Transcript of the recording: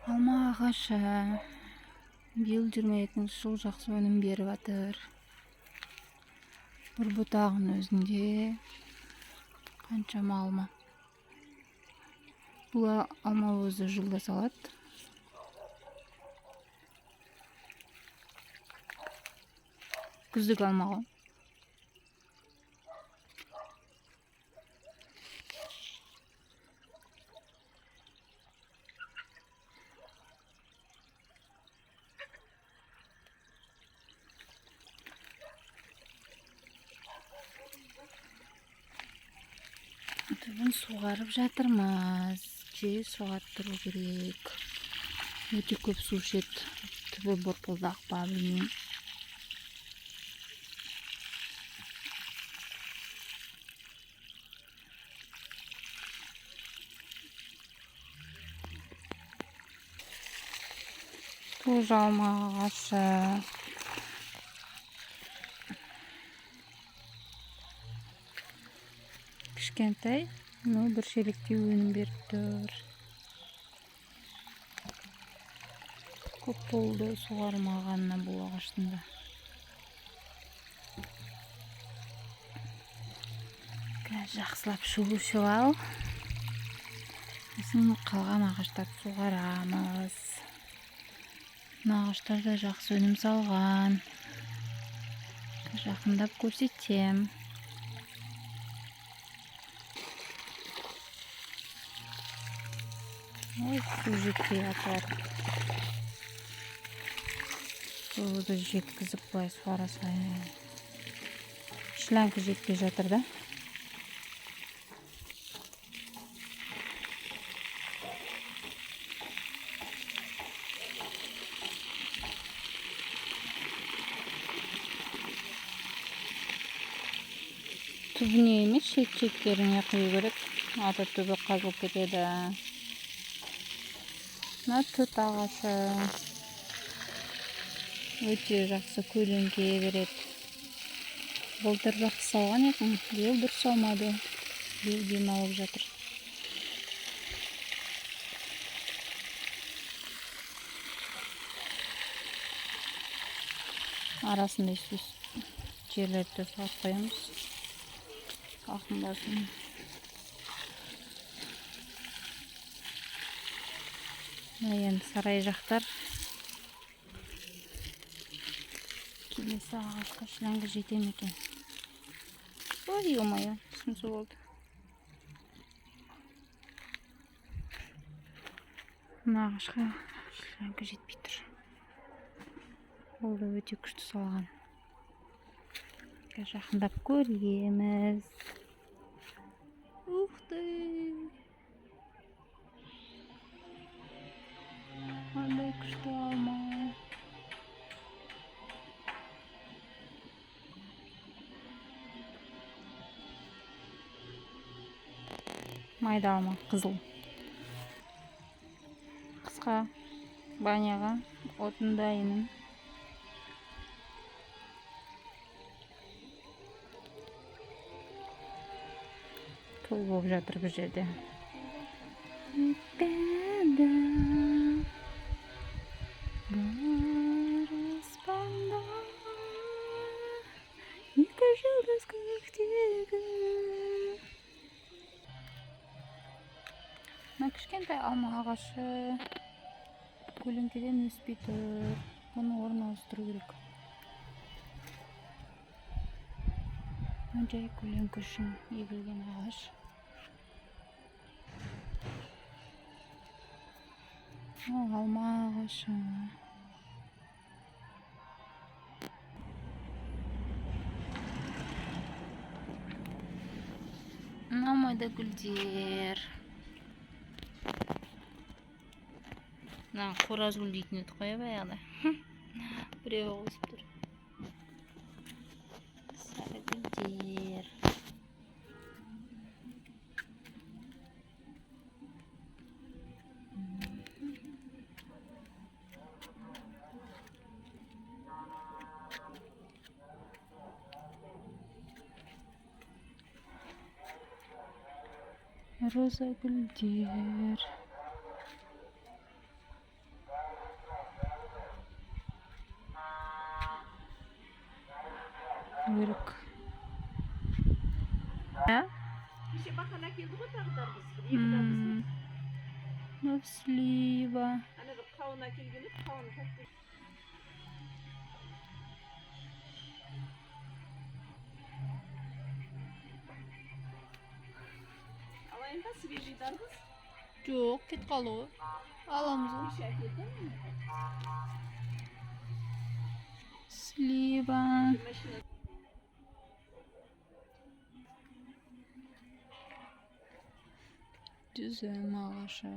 Алма ағашы биыл 22 жыл жақсы өнім беріп жатыр. Бір бұтағының өзінде қаншама алма. Бұл алма өзі жылда салады. Күздік алма ғой. Түбін суғарып жатырмыз. Жиі суғарып тұру керек. Өте көп су ішеді. Түбі борпылдақ па, білмеймін. Тоже алма ағашы. Кішкентай, но бір шелектей өнім беріп тұр. Көп болды суғармағанына бұл ағаштың да. Қазір жақсылап шу ал. Сосын қалған ағаштарды суғарамыз. Мына ағаштар да жақсы өнім салған. Жақындап көрсетем. Ой, су жетпей жатыр. Суды жеткізіп былай суара салайын. Шланг жетпей жатыр да. Түбіне емес, шет-шеттеріне құю керек. Ата түбі қазылып кетеді. Мына тұт ағашы өте жақсы көлеңке береді. Былтыр жақсы салған екен, биыл дұрыс салмады. Биыл демалып жатыр. Арасында жерлерді суарып қоямыз. Салқын болсын. Мына енді сарай жақтар. Келесі ағашқа шланга жете ме екен? Ой, ё-моё, түсім су болды. Мына ағашқа шланга жетпей тұр. Ол да өте күшті салған. Жақындап көреміз. Ух ты! Қандай күшті алма. Майда алма, қызыл. Қысқа баняға отын дайынын. Той болып жатыр бұл жерде. Бар аспанда екі жұлдыз көктегі. Мына кішкентай алма ағашы көлеңкеден өспей тұр. Бұны орын ауыстыру керек. Жай көлеңке үшін егілген ағаш. Алма ағашы. Мынау майда гүлдер. Мына қораз гүл дейтін еді қой баяғыда. Біреуі өсіп тұр. Сары гүлдер. Роза гүлдер. керек. Ә? Кеше бақан әкелді ғой тағы дарбыз. Бір екі дарбыз. Мынау слива. Ана бір қауын әкелген еді, қауын тәтті. Алайын ба свежий дарбыз? Жоқ, кетіп қалды ғой. Аламыз ғой. Кеше әкелдім. Слива. Машина. Жүзім ағашы.